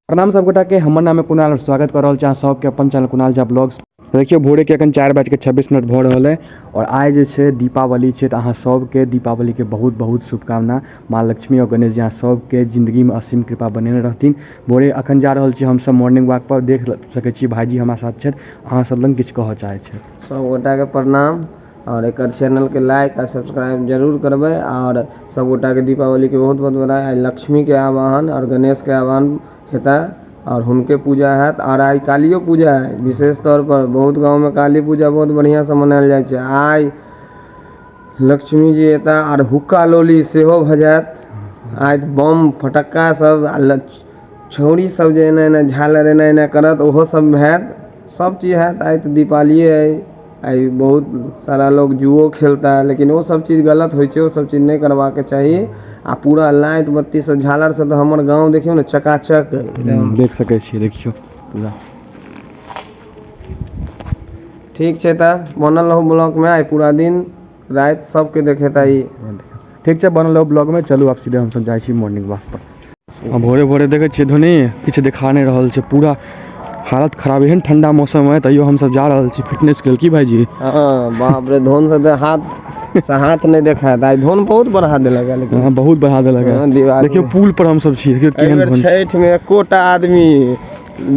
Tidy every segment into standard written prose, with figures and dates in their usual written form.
प्रणाम सब गोटा के, हमर नाम है कुणाल और स्वागत कर रहल छी अहाँ सबके अपन चैनल कुणाल झा ब्लॉग्स। देखियौ भोरे के अखन 4:26 भऽ रहल है और आइ जे छै दीपावली छै, तऽ अहाँ सबके दीपावली के बहुत बहुत शुभकामना। माँ लक्ष्मी और गणेश जी अहाँ सबके जिंदगी में असीम कृपा बनेने रहथिन। भोरे अखन जा रहल छी हमसब मॉर्निंग वॉक पर, देख सकै छी भाईजी हमरा साथ छथि, अहाँ सब लग किछु कहऽ चाहै छथि। सब गोटा के प्रणाम और एकर चैनल के लाइक आ सब्सक्राइब जरूर करबै और सब गोटा के दीपावली के बहुत बहुत बधाई। आइ लक्ष्मी के आवाहन और गणेश के आवाहन हेता और हुनके पूजा हैत और आइ कालियो पूजा है। विशेष तौर पर बहुत गांव में काली पूजा बहुत बढ़िया से मनायल जाइ छै। आइ लक्ष्मी जी एता और हुक्का लोली सेहो भऽ जायत। आइ बम फटक्का सब आ छौड़ी सब जे एना एना झालर एना एना करत ओहो सब हैत, सब चीज हैत। आइ तऽ दीपावलिये है, आइ बहुत सारा लोग जुओ खेलता है, लेकिन ओ सब चीज गलत होइ छै, ओ सब चीज नहि करबाक चाही। आ पूरा लाइट बत्ती से झालर से तऽ हमर गांव देखियौ ने चकाचक है एकदम। देख सकै छियै, देखियौ पूरा। ठीक छै तऽ बनल रहू ब्लॉग में, आइ पूरा दिन राति सबके देखेता ई। ठीक छै, बनल रहू ब्लॉग में। चलू आब सीधे हमसब जाइ छी मॉर्निंग वॉक पर। आ भोरे भोरे देखै छियै धोनी किछु देखा नहि रहल छै, पूरा हालत खराब, एहन ठंडा मौसम है तैयो हमसब जा रहल छी फिटनेस के लेल। की भाईजी? हाँ बाप रे, धोन से तऽ हाथ से हाथ नहि देखायत। आइ धोन बहुत बढ़ा देलक है, लेकिन हाँ, बहुत बढ़ा देलक है। हाँ, दिवाली देखियौ पुल पर हमसब छी, देखियौ एहि केहन बेर धोन छै। छठि में एकोटा आदमी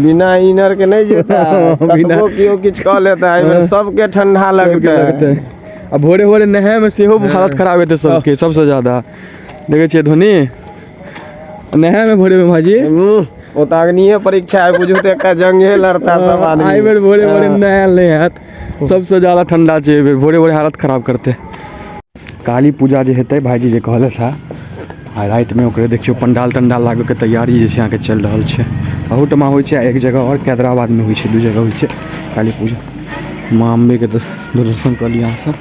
बिना इनर के नहि जेता, बिना- कतबो केओ किछु कऽ लेता, एहि बेर सबके ठंडा सबके लगतै। लगतै। आ भोरे भोरे नहाय में सेहो हालत खराब हेतै सबके, सबसे ज्यादा देखै छियै धोनी नहाय में भोरे में भाईजी। ओ तऽ अग्निये परीक्षा है, बुझू तऽ एकटा जंगे लड़ता सब आदमी। एहि बेर भोरे भोरे नहायल नहि हैत, सबसे ज्यादा ठंडा छै एहि बेर, भोरे भोरे हालत खराब करतै। काली पूजा जे हेतै भाईजी जे कहलथि हँ, आ रातिमे ओकरे देखियौ पंडाल तंडाल लागैके तैयारी जे छै अहाँके चलि रहल छै। अहूठमा होइ छै आ एक जगह आओर कैदराबादमे होइ छै, दू जगह होइ छै काली पूजा। माँ अम्बेके दर्शन कऽ लिअ अहाँ सब।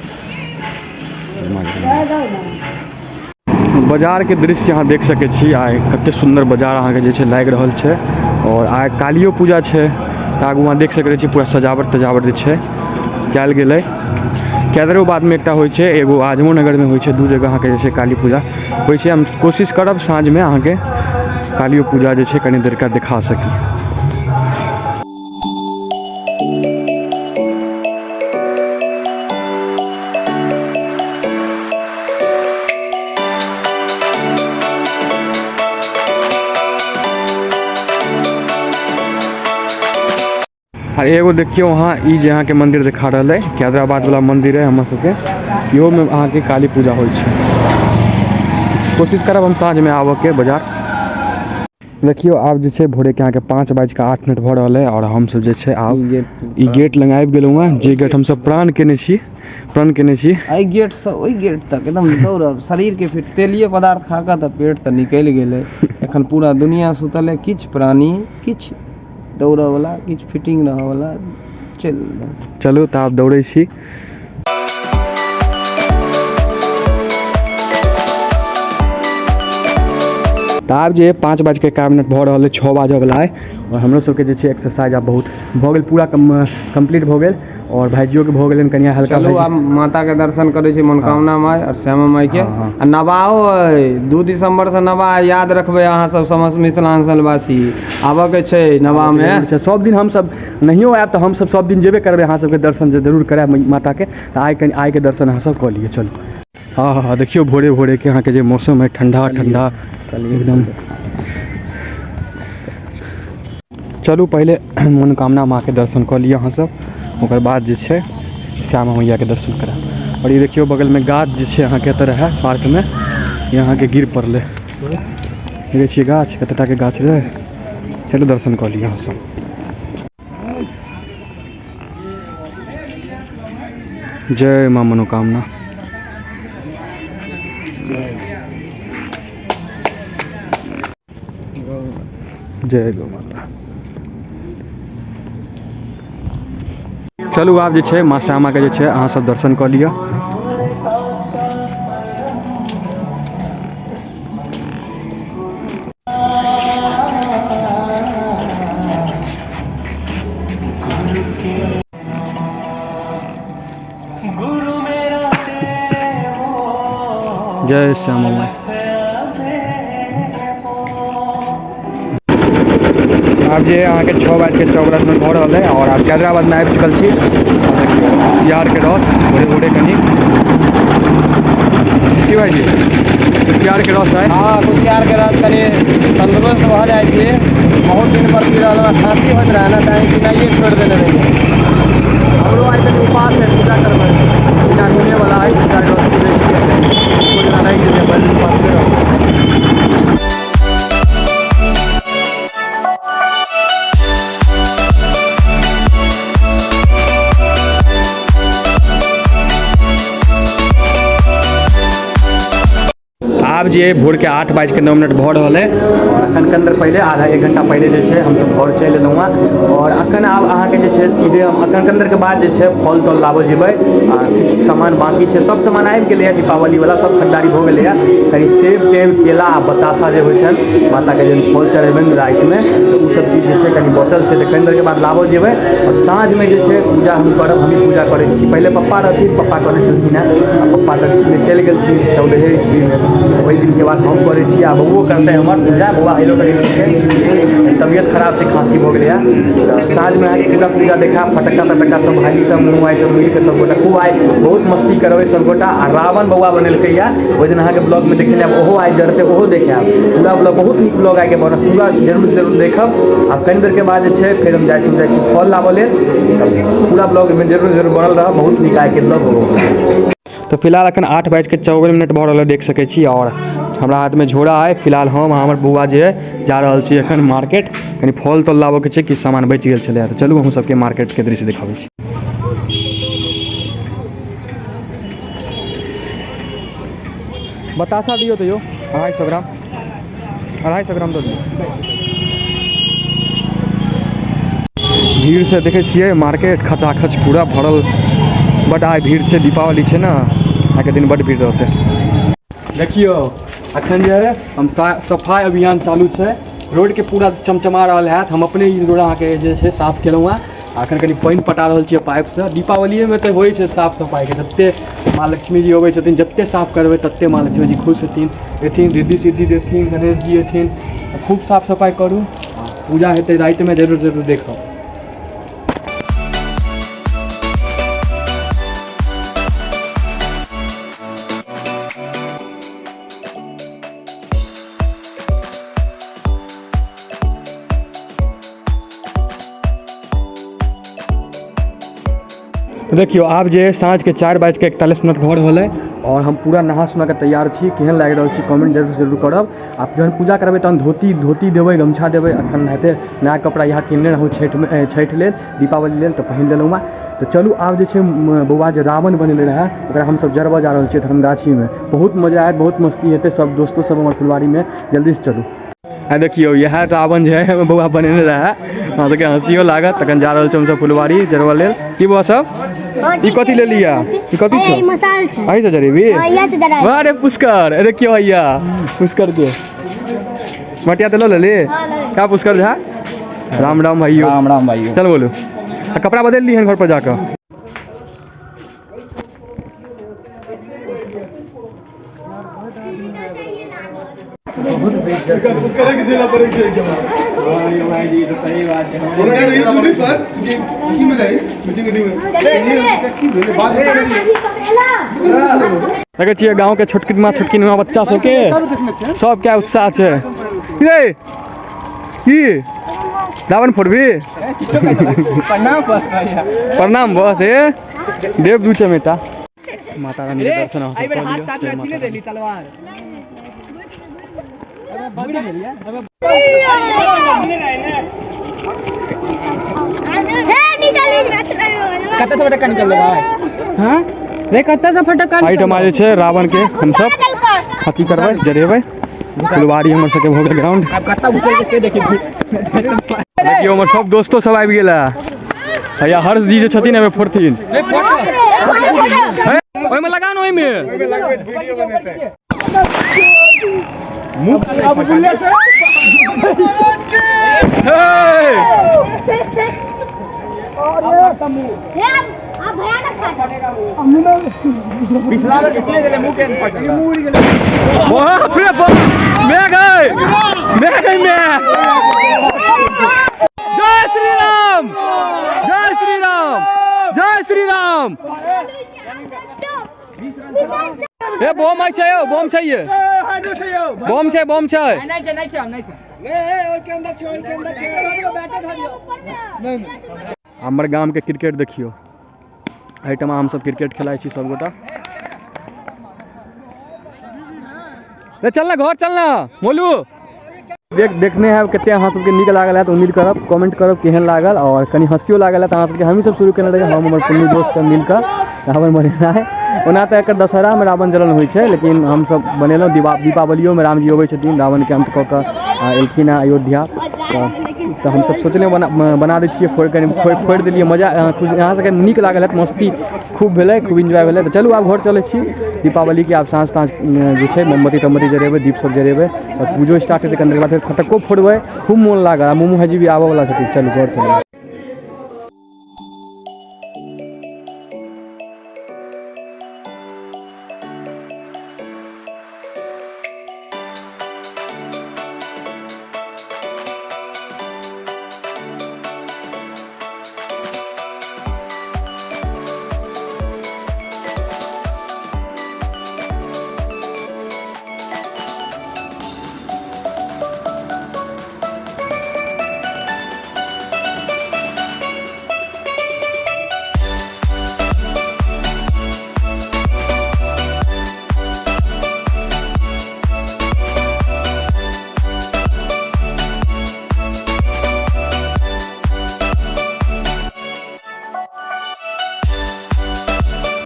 बाजार के दृश्य अहाँ देख सकै छी, आइ कते सुन्दर बाजार अहाँके जे छै लागि रहल छै। और आइ कालियो पूजा छै तऽ आगू अहाँ देख सकै छी पूरा सजावट तजावट जे छै कयल गेलै। कैदरोबाद में एकटा होइ छै, एगो आजमो नगर में होइ छै, दू जगह अहाँके जे छै काली पूजा होइ छै। हम कोशिश करब साँझ में अहाँके कालियो पूजा जे छै कनी देर का देखा सकी। आ एगो देखियौ अहाँ ई जे अहाँके मंदिर देखा रहल है, कैदराबाद वाला मंदिर है हमर सबके, इहो में अहाँके काली पूजा होइ छै। कोशिश करब हम साँझ में आबऽ के बाजार। देखियौ आब जे छै भोरे के अहाँके 5:08 भऽ रहल है और हमसब जे छै आब ई गेट लग आबि गेलहुँ हँ, जे गेट हमसब प्रण केने छी, प्रण केने छी। एहि गेट से ओहि गेट तक एकदम दौड़ब, शरीर के फिट, तेलीय पदार्थ खा कऽ तऽ पेट तऽ निकलि गेलै, एखन पूरा दुनिया सुतल है, किछु प्राणी किछु दौड़ऽ वाला किछु फिटिंग रहऽ वाला चलि रहल। चलू तऽ आब दौड़ै छी। तऽ आब जे 5:51 भऽ रहल है, 6 बाजऽ वाला है और हमरो सबके जे छै एक्सरसाइज आब बहुत भऽ गेल, पूरा कम्प्लीट भऽ गेल और भाइजियो के भऽ गेलनि कनिया हल्का। चलू आब माता के दर्शन करै छी, मनोकामना माय और श्यामा माय के। हाँ। आ नवाहो है, 2 दिसंबर से नवाह है, याद रखबै अहाँ सब समस्त मिथिलांचल वासी, आबऽ के छै नवाह में। अच्छा, सब दिन हमसब नहियो आयब तऽ हमसब सब दिन जेबे करबै, अहाँ सबके दर्शन जरूर करायब माता के। तऽ आइ कनि आइ के दर्शन अहाँ सब कऽ लिअ। चलू हाँ हाँ हाँ, देखियौ भोरे भोरे के अहाँके जे मौसम है ठंडा ठंडा एकदम। चलू पहिले मनोकामना माँ के दर्शन कऽ लिअ अहाँ सब, ओकर बाद जे छै श्यामा मैया के दर्शन करायब। और ई देखियौ बगल में गाछ जे छै अहाँके एतऽ रहै पार्क में, ई अहाँके गिर पड़लै। देखै छियै गाछ, कतेटा के गाछ रहै। चलू दर्शन कऽ लिअ अहाँ सब। जय माँ मनोकामना। जय गौ माता। चलू आब जे छै माँ श्यामा के जे छै अहाँ सब दर्शन कऽ लिअ। जय श्यामा माई। आब जे अहाँके 6:14 भऽ रहल है और आब कैदराबादमे आबि चुकल छी। देखियौ कुसियारके रस भोरे भोरे कनि की भाईजी कुसियारके रस है। हाँ, कुसियारके रस कनि तंदुरुस्त भऽ जाइ छी। बहुत दिन पर पी रहल, खाँसी होइत रहै ने, तैं पिनाइए छोड़ि देने रहियै। हमरो आइ कनि उपास है, पूजा करबै, बिना नूने वाला है, कुसियारके रस पीबै छियै। जेना नहि छै, भरि दिन उपास रहब। आब जे भोर के 8:09 भऽ रहल है। अखन कनि देर पहिले, आधा एक घंटा पहिले जे छै हमसब घर चलि एलहुँ हँ। और अखन आब अहाँके जे छै सीधे हम अखन कनि देरके बाद जे छै फल तल लाबऽ जेबै आ किछु सामान बाँकी छै। सब सामान आबि गेलैए, दीपावली वाला सब खरीदारी भऽ गेलैए। कनि सेब तेब, केला आ बताशा जे होइ छनि माताके जे फल चढ़ेबनि रातिमे, तऽ ओ सब चीज जे छै कनि बचल छै, तऽ कनि देरके बाद लाबऽ जेबै। आओर साँझमे जे छै पूजा हम करब। हमही पूजा करै छी। पहिले पप्पा रहथिन, पप्पा करै छलखिन हेँ। आ पप्पा तऽ चलि गेलखिन 14 ईस्वीमे, ओहि दिनके बाद हम करै छी आ बौओ करतै हमर पूजा। बौआ हेलो करै छियै, तबियत खराब छै, खाँसी भऽ गेलैए। तऽ साँझमे अहाँके पूरा पूजा देखायब। फटक्का तटक्का सब भाभी सब मुँह आइ सब मिलके सबगोटा खूब आइ बहुत मस्ती करबै सबगोटा। आ रावण बौआ बनेलकैया, ओहि दिन अहाँके ब्लॉगमे देखेने आयब, ओहो आइ जरतै, ओहो देखायब। पूरा ब्लॉग बहुत नीक ब्लॉग आइके बनत, पूरा जरूर से जरूर देखब। आ कनि देरके बाद जे छै फेर हम जाइ छी फल लाबऽ लेल। पूरा ब्लॉगमे जरूर जरूर बनल रहब, बहुत नीक आइके ब्लॉग हो। तऽ फिलहाल अखन 8:54 भऽ रहल है, देख सकै छी। और हमरा हाथमे झोरा है। फिलहाल हम हमर बौआ जे है जा रहल छी अखन मार्केट, कनि फल तल लाबऽके छै, किछु सामान बचि गेल छलै। तऽ चलू हम सबके मार्केटके दृश्य देखाबै छी। बताशा दियौ तऽ यौ 250 ग्राम, 250 ग्राम दऽ दियौ। भीड़ से देखै छियै मार्केट खचाखच पूरा भरल, बड आइ भीड़ छै, दीपावली छै ने, आइके दिन बड भीड़ रहतै। देखियौ अखन जे है हम सफाइ अभियान चालू छै, रोड के पूरा चमचमा रहल हैत। हम अपने ई रोड अहाँके जे छै साफ केलहुँ हँ। अखन कनि पानि पटा रहल छियै पाइपसँ। दीपावलिएमे तऽ होइ छै साफ सफाइके, जते माँ लक्ष्मी जी अबै छथिन जते साफ करबै तते माँ लक्ष्मी जी खुश हेथिन, एथिन रिद्धि सिद्धि देथिन, गणेश जी एथिन। खूब साफ सफाइ करू, पूजा हेतै रातिमे, जरूर जरूर देखब। देखियौ आब जे साँझके 4:41 भऽ रहल है और हम पूरा नहा सुना कऽ तैयार छी। केहन लागि रहल छी कमेंट जरूर जरूर करब। आ जहन पूजा करबै तहन धोती देबै, गमछा देबै। अखन हेतै नया कपड़ा इएह किनने रहौँ छठिमे, छठि लेल, दीपावली लेल, तऽ पहिन लेलहुँ हँ। तऽ चलू आब जे छै बौआ जे रावण बनेने रहै ओकरा हमसब जरबऽ जा रहल छियै धर्मगाछीमे। बहुत मजा आयत, बहुत मस्ती हेतै, सब दोस्तो सब हमर फुलवारीमे। जल्दीसँ चलू। आ देखियौ इएह रावण जे है बौआ बनेने रहै, अहाँ सबके हँसियो लागत। तखन जा रहल छी हमसब फुलवारी जरबऽ लेल। की बौआ सब ई कथी लेलियै? ई कथी छौ? मसाल छै। अही से जरेबी? हां, इएह से जराबी। वाह रे पुष्कर, अरे देखियौ भैया पुष्कर के मटिया तऽ लऽ लेली का पुष्कर झा? राम राम भाइयो। राम राम भाइयो। चल बोलू, आ कपड़ा बदलि ली हन घर पर जाकऽ। देखै छियै गाँव के छोटकिनमा छोटकिनमा बच्चा सबके सबके उत्साह छै। रे की रावण फोड़बी? प्रणाम बस भैया। प्रणाम बस। ए देव दू चमेटा। माता रानी के दर्शन अहाँ सब कऽ लिअ। जय माता रानी। तलवार कतऽ से फटक्का निकललै भाई? हाँ रे कतऽ से फटक्का? एहिठमा जे छै रावण के हमसब अथी करबै, जरेबै। फुलवारी हमर सबके भऽ गेल ग्राउंड। आब कतऽ घुसल छै से देखी। देखियौ हमर सब दोस्तो सब आबि गेल है। भैया हर्ष जी जे छथिन एहिमे फोड़थिन। ओहिमे लगा ने, ओहिमे पिछला बेर कितने देले मुंह के पटल। बाप रे बाप, मैं गए, मैं गई, मैं। ए बम आइ छै यौ, बम छै ये, बम छै, बम छै। नहीं छै, नहीं छै, नहीं छै। हमर गामके क्रिकेट देखियौ, एहिठमा हमसब क्रिकेट खेलाइ छी सबगोटा। रे चल ना घर, चल ना मोलू। देखने हैब कते अहाँ सबके नीक लागल हैत, उम्मीद करब कमेंट करब केहन लागल, और कनि हँसियो लागल हैत अहाँ सबके। हमही सब शुरू केने रहियै, हम हमर पुण्य दोस्त सब मिलकऽ रावण बनेनाइ। ओना तऽ एकर दशहरामे रावण जलन होइ छै, लेकिन हमसब बनेलहुँ दीपावलियोमे रामजी अबै छथिन, रावणके अन्त कऽ कऽ एलखिन हँ अयोध्या। तऽ हमसब सोचलहुँ बना दै छियै, फोड़ि कनि फोड़ि देलियै, मजा खुश अहाँ सबके नीक लागल हैत, मस्ती खूब भेलै, खूब इन्जॉय भेलै। तऽ चलू आब घर चलै छी। दीपावलीके आब साँझ ताँझ जे छै मोमबत्ती तोमबत्ती जरेबै, दीप सब जरेबै, आओर पूजो स्टार्ट हेतै कनि देर बाद, फेर फटक्को फोड़बै, खूब मोन लागल। आ मोमो भाईजी भी आबऽवला छथिन, चलू घर चलू।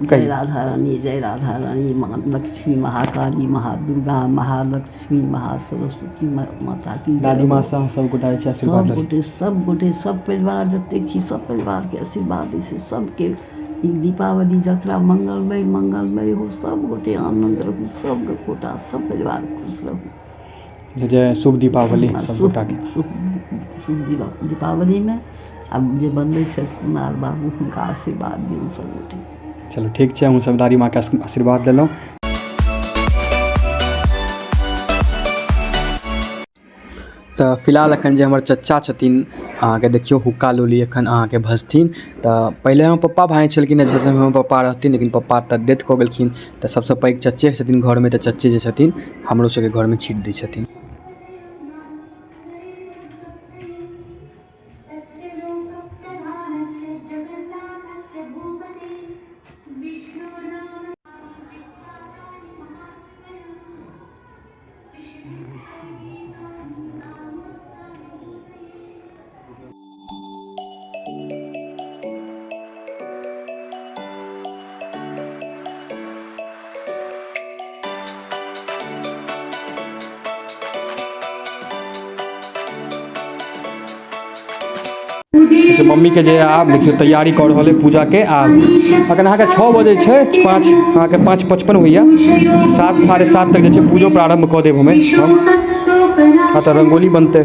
जय राधा रानी, जय राधा रानी, माँ लक्ष्मी, महाकाली, महादुर्गा, महालक्ष्मी, महासरस्वती माता की जय। दादी माँ से सब गोटा जे छै आशीर्वाद सब लऽ। गोटे, सब गोटे, सब परिवार जतेक छी सब परिवार के आशीर्वाद दै छै सबके। ई दीपावली यात्रा मंगलमय मंगलमय हो, सब गोटे आनंद रहू, सब गोटा सब परिवार खुश रहू। जय शुभ दीपावली सब गोटा के। शुभ दीपावली में आब जे बनबै छथि कुणाल बाबू हुनका आशीर्वाद दियौन सब गोटे। चलू ठीक छै, हम सब दादी माँके आशीर्वाद लेलहुँ। तऽ फिलहाल एखन जे हमर चचा छथिन अहाँके देखियौ हुक्का लोली एखन अहाँके भजथिन। तऽ पहिले हमर पप्पा भाँजै छलखिन हँ, जैसे हमर पप्पा रहथिन, लेकिन पप्पा तऽ डेथ कऽ गेलखिन, तऽ सबसँ पैघ चचे छथिन घरमे, तऽ चचे जे छथिन हमरो सबके घरमे छीट दै छथिन। देखियौ मम्मी के जे आब देखियौ तैयारी कऽ रहल है पूजा के। आ अखन अहाँके 6 बजै छै, पाँच अहाँके 5:55 होइया, 7 7:30 तक जे छै पूजो प्रारंभ कऽ देब हमे हम। हाँ तऽ रंगोली बनतै।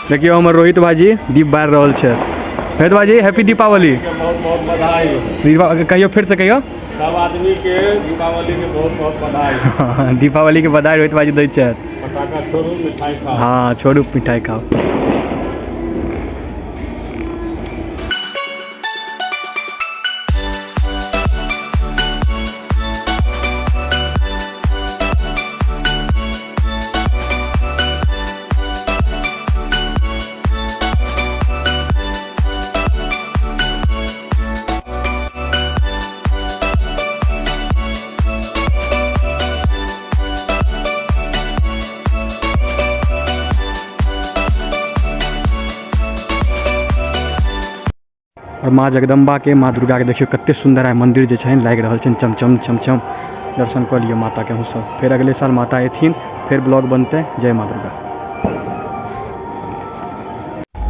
देखियौ हमर रोहित भाईजी दीप बारि रहल छथि। रोहित भाईजी हैप्पी दीपावली। बहुत बहुत बधाई। कहियौ फिर से कहियौ। सब आदमी के दीपावली के बहुत बहुत बधाई। दीपावली के बधाई रोहित भाईजी दै छथि। पटाखा छोड़ू मिठाई खाओ। हाँ छोड़ू मिठाई खाओ। और माँ जगदम्बा के, माँ दुर्गा के देखियौ कते सुंदर आइ मंदिर जे छनि लागि रहल छनि, चमचम चमचम। दर्शन कऽ लियौ माता के अहूँ सब। फेर अगले साल माता एथिन, फेर ब्लॉग बनतै। जय माँ दुर्गा।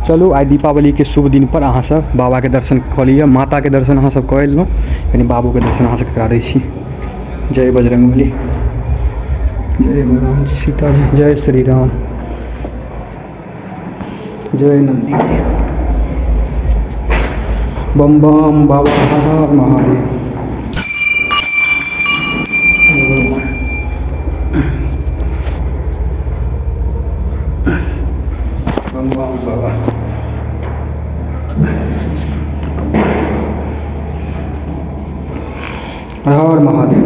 चलू आइ दीपावली के शुभ दिन पर अहाँ सब बाबा के दर्शन कऽ लिअ, माता के दर्शन अहाँ सब कऽ एलहुँ, कनि बाबू के दर्शन अहाँ सबके करा दै छी। जय बजरंगबली, जय राम जी सीता जी, जय श्री राम। जय नंदी की। बम बम बाबा हर हर महादेव। बम बम बाबा। हर हर महादेव।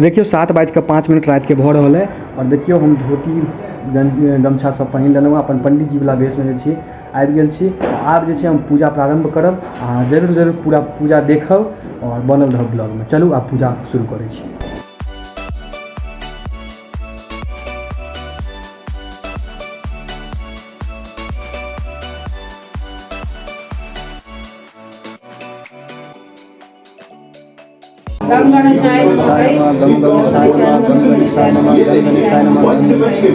देखियौ 7:05 राति के भऽ रहल है और देखियौ हम धोती गमछा सब पहिन लेलहुँ, अपन पंडित जी वाला भेषमे जे छी आबि गेल छी। आब जे छै हम पूजा प्रारंभ करब आ जरूर जरूर पूरा पूजा देखब और बनल रहब ब्लॉगमे। चलू आब पूजा शुरू करै छी। गम गणेशाय नमः, गम गणेशाय नमः, गम गणेशाय नमः, गम गणेशाय नमः, गम गणेशाय नमः, गम गणेशाय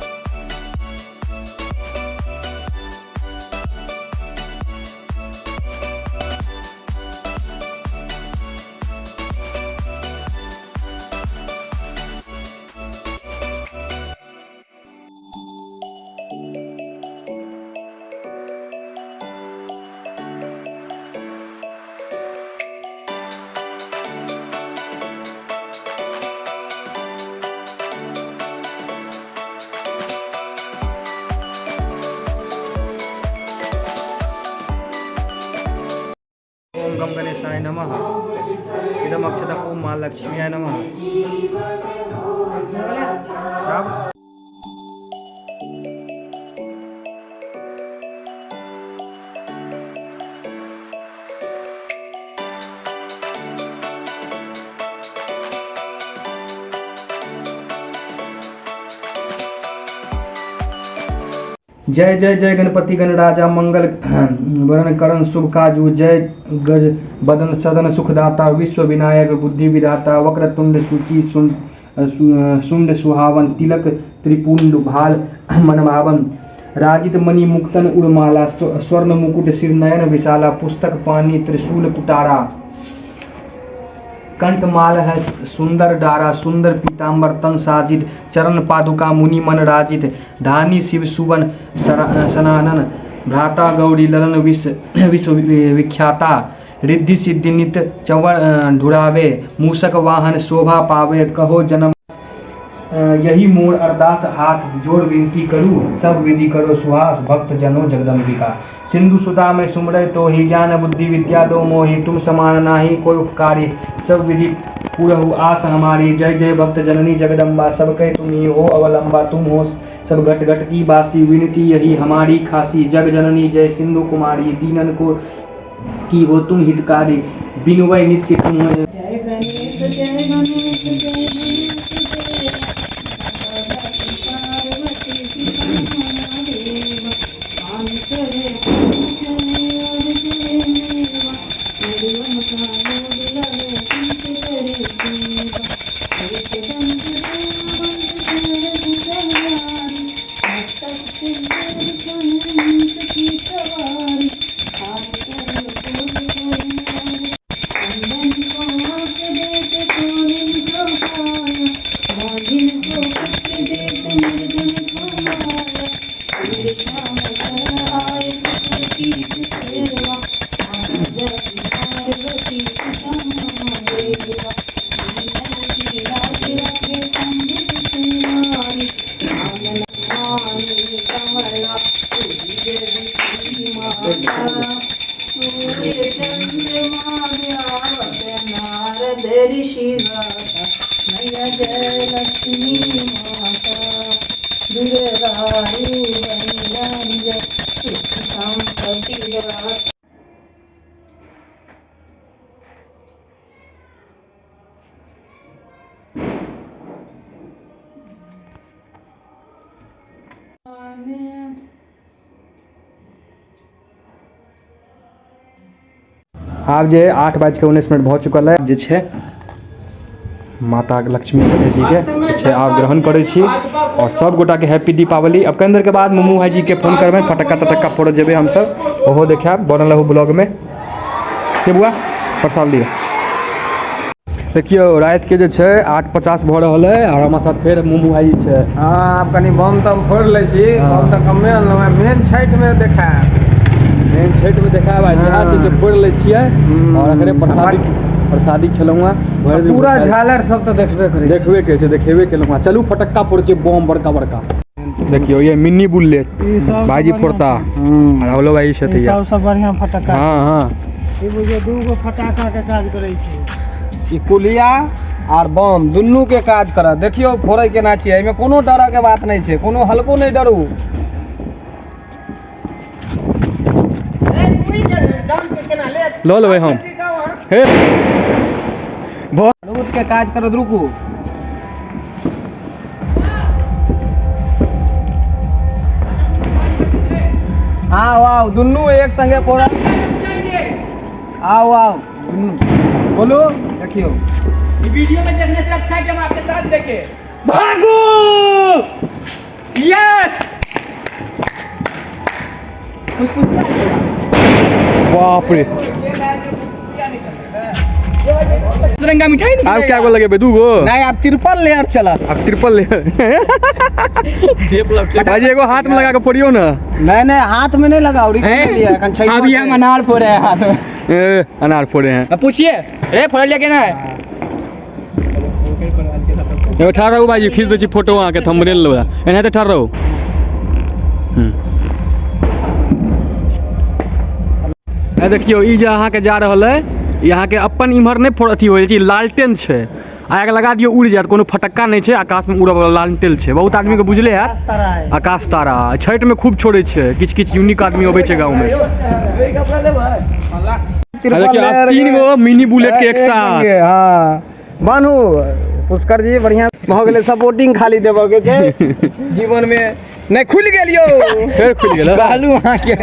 नमः, गम गणेशाय नमः। ओम गम गणेशाय नमः। इदम अक्षत ओम माँ लक्ष्मीय नमः। जय जय जय गणपति गणराजा मंगल वरण करण शुभ काजू। जय गज बदन सदन सुखदाता विश्व विनायक बुद्धि विधाता। वक्रतुंड सूची सुंड सुहावन तिलक त्रिपुंड भाल मनभावन। राजित मणि मुक्तन उर्माला स्वर्ण मुकुट सिर नयन विशाला। पुस्तक पानी त्रिशूल कुटारा कंठमाल है सुंदर डारा। सुंदर पीताम्बर तन साजित चरण पादुका मुनि मन राजित। धानी शिव सुवन सनानन भ्राता गौरी ललन विश्व विख्याता। रिद्धि सिद्धि नित चंवर ढुरावे मूसक वाहन शोभा पावे। कहो जन्म यही मोर अरदास हाथ जोड़ विनती करू। सब विधि करो सुहास भक्त जनो जगदम्बिका। सिंधु सुता में सुमरे तो ही ज्ञान बुद्धि विद्या दो मोहि। तुम समान नाही कोई उपकारी सब विधि पूरहु आस हमारी। जय जय भक्त जननी जगदम्बा सबके तुम ही हो अवलंबा। तुम हो सब घट घट की बासी विनती यही हमारी खासी। जग जननी जय सिंधु कुमारी दीनन को की हो तुम हितकारी। बिनवै नित्य तुम। जय गणेश जय गणेश जय गणेश। जय ऋषि माता, मैया जय लक्ष्मी माता। दुर्गारू बंदन जय, सुख संपत्ति दाता। आब जे 8:19 भऽ चुकल है, जे छै माता लक्ष्मी गणेश जी के जे छै आब ग्रहण करै छी और सब गोटा के हैप्पी दीपावली। अब कनि देर के बाद मुमू भाईजी के फोन करबै, फटक्का तटक्का फोड़ऽ जेबै हमसब, ओहो देखायब। बनल रहू ब्लॉग में। के बुआ प्रसाद लिअ। देखियौ राति के जे छै 8:50 भऽ रहल है और हमरा साथ फेर मुमू भाईजी छै। हाँ, आब कनि बम तम फोड़ि लै छी, बम तऽ कमे अनलहुँ हेँ, मेन छठि में देखायब। मेन छठि में देखायब। आइ जएह छै से फोड़ि लै छियै और अखने प्रसादी खेलहुँ हेँ। भरि दिन पूरा भूखायल। झालर सब तऽ देखबे करै छी। देखबे करै छै, देखेबे केलहुँ हेँ। चलू फटक्का फोड़ै छियै, बम बड़का बड़का। देखियौ ये मिनी बुलेट भाईजी फोड़ता, राहुलो भाई छथि। सबसँ बढ़िआँ फटक्का। हाँ हाँ, ई बुझियौ 2 गो फटाका के काज करै छै। ई कुलिया आर बम दुनू के काज करत। देखियौ फोड़ै केना छियै, एहिमे कोनो डरऽ के बात नहि छै, कोनो हल्को नहि डरू। लऽ लेबै हम। हे बारूद के काज करत, रुकू। आओ आओ दुनू एक संगे फोड़त। आओ आओ दुनू बोलू। देखियौ वीडियो में देखने से अच्छा है कि हम आपके साथ देखे। भागो। यस, बाप रे, तिरंगा मिठाई आब क्या गो लगेबै? 2 गो? नहीं, आब ट्रिपल लेयर चलत। आब ट्रिपल लेयर। भाईजी एगो हाथ में लगा के फोड़ियौ ना। नहीं नहीं, हाथ में नहीं लगाओ, रिक्स नहीं लिया एखन छै। अभी हम अनार फोड़े हैं हाथ में। ए, अनार फोड़े हैं। अब पूछिए रे फोड़ लिया केना है? एगो ठाढ़ रहू भाईजी, खींच दै छी फोटो अहाँके थंबनेल वाला। एनाहिते ठाढ़ रहू। देखियौ ई जे अहाँके जा रहल है, ई अहाँके अपन इम्हर नहि फोड़ अथी होइ छै, लालटेन छै। आग लगा दियौ उड़ि जायत, कोनो फटक्का नहि छै, आकाश में उड़ऽ वाला लालटेन छै। बहुत आदमी के बुझले हैत आकाश तारा। छठि में खूब छोड़ै छै, किछु किछु यूनिक आदमी अबै छै गाँव में। देखियौ आब 3 गो मिनी बुलेट के एक साथ। हाँ बान्हू पुष्कर जी, बढ़िया भऽ गेलै। सपोर्टिंग खाली देबऽ के छै जीवन में। नहीं खुलि गेल यौ, फेर खुलि गेल। कहलू अहाँके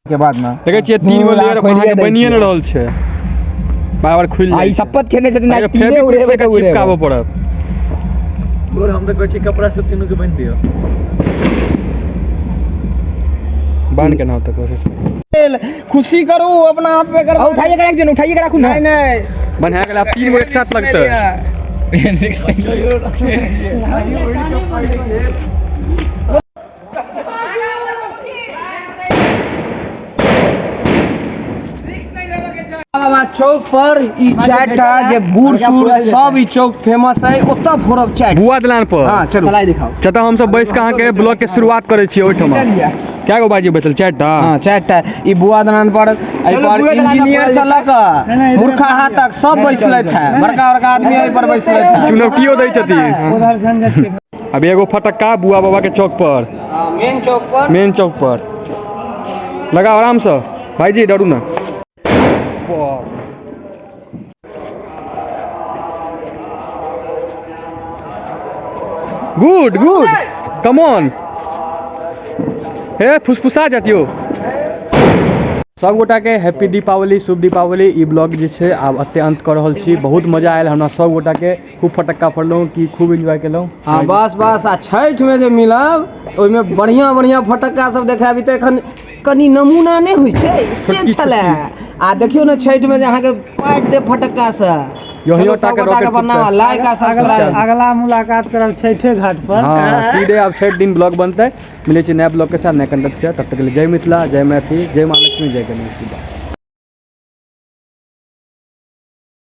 के बाद में देखै छियै 3 गो लेयर अहाँके बनिए नहि रहल छै, बार बार खुलि आई जाइ छै। शपथ खेने छथिन आइ तीने फेविक्विक उड़ेबै से तऽ उड़ेबै। चिपकाबऽ पड़त। हम तऽ कहै छी कपड़ा सब तीनू के बान्हि दियौ। बान्हि के ना होतै कोशिश। खुशी करू अपना आप पे कर। उठाइए के राख दियौ, उठाइए के राखू ना। नहीं नहीं, बन्हा गेल, आब 3 गो एक साथ लगतै। बाबा चौक पर ई चारिटा जे बूढ़ सूढ़ सब ई चौक फेमस है, ओतऽ फोड़ब चारि। बुआ दलान पर। हाँ चलू चलाइ दिखाओ। जतऽ हमसब बैस के अहाँके ब्लॉग के शुरुआत करै छियै ओहिठमा। क्या गो बाजी बचल? 4टा। हाँ 4टा। ई बुआ दलान पर एहि पर इंजीनियर से लऽ कऽ मूर्खा हाथ तक सब बैसलथि है, बड़का बड़का आदमी एहि पर बैसलथि है, चुनौतियो दै छथिन। अब एगो फटक्का बुआ बाबा के चौक पर, मेन चौक पर, मेन चौक पर लगाओ आराम से भाईजी, डरू ना। Good good, come on. हे फुसफुसा जातियो। सब गोटा के हैप्पी दीपावली, शुभ दीपावली। ई ब्लॉग जे छै आब एते अंत कऽ रहल छी। बहुत मजा आयल हमरा सब गोटा के, खूब फटक्का फोड़लहुँ की खूब एंजॉय केलहुँ। हाँ बस बस, आ छठि में जे मिलब ओहिमे बढ़िया बढ़िया फटक्का सब देखाबी। तऽ एखन कनि नमूना नहि होइ छै से छलै। आ देखियौ ने छठि में जे अहाँके पाटि देब फटक्का से। यही सब गोटा के प्रणाम, लाइक आ सब्सक्राइब। अगला मुलाकात करब छठे घाट पर। हाँ सीधे आब छठि दिन ब्लॉग बनतै। मिलै छै नया ब्लॉग के साथ नया कंटेंट के साथ। तब तक के लिए जय मिथिला, जय मैथिली, जय माँ लक्ष्मी, जय गणेश।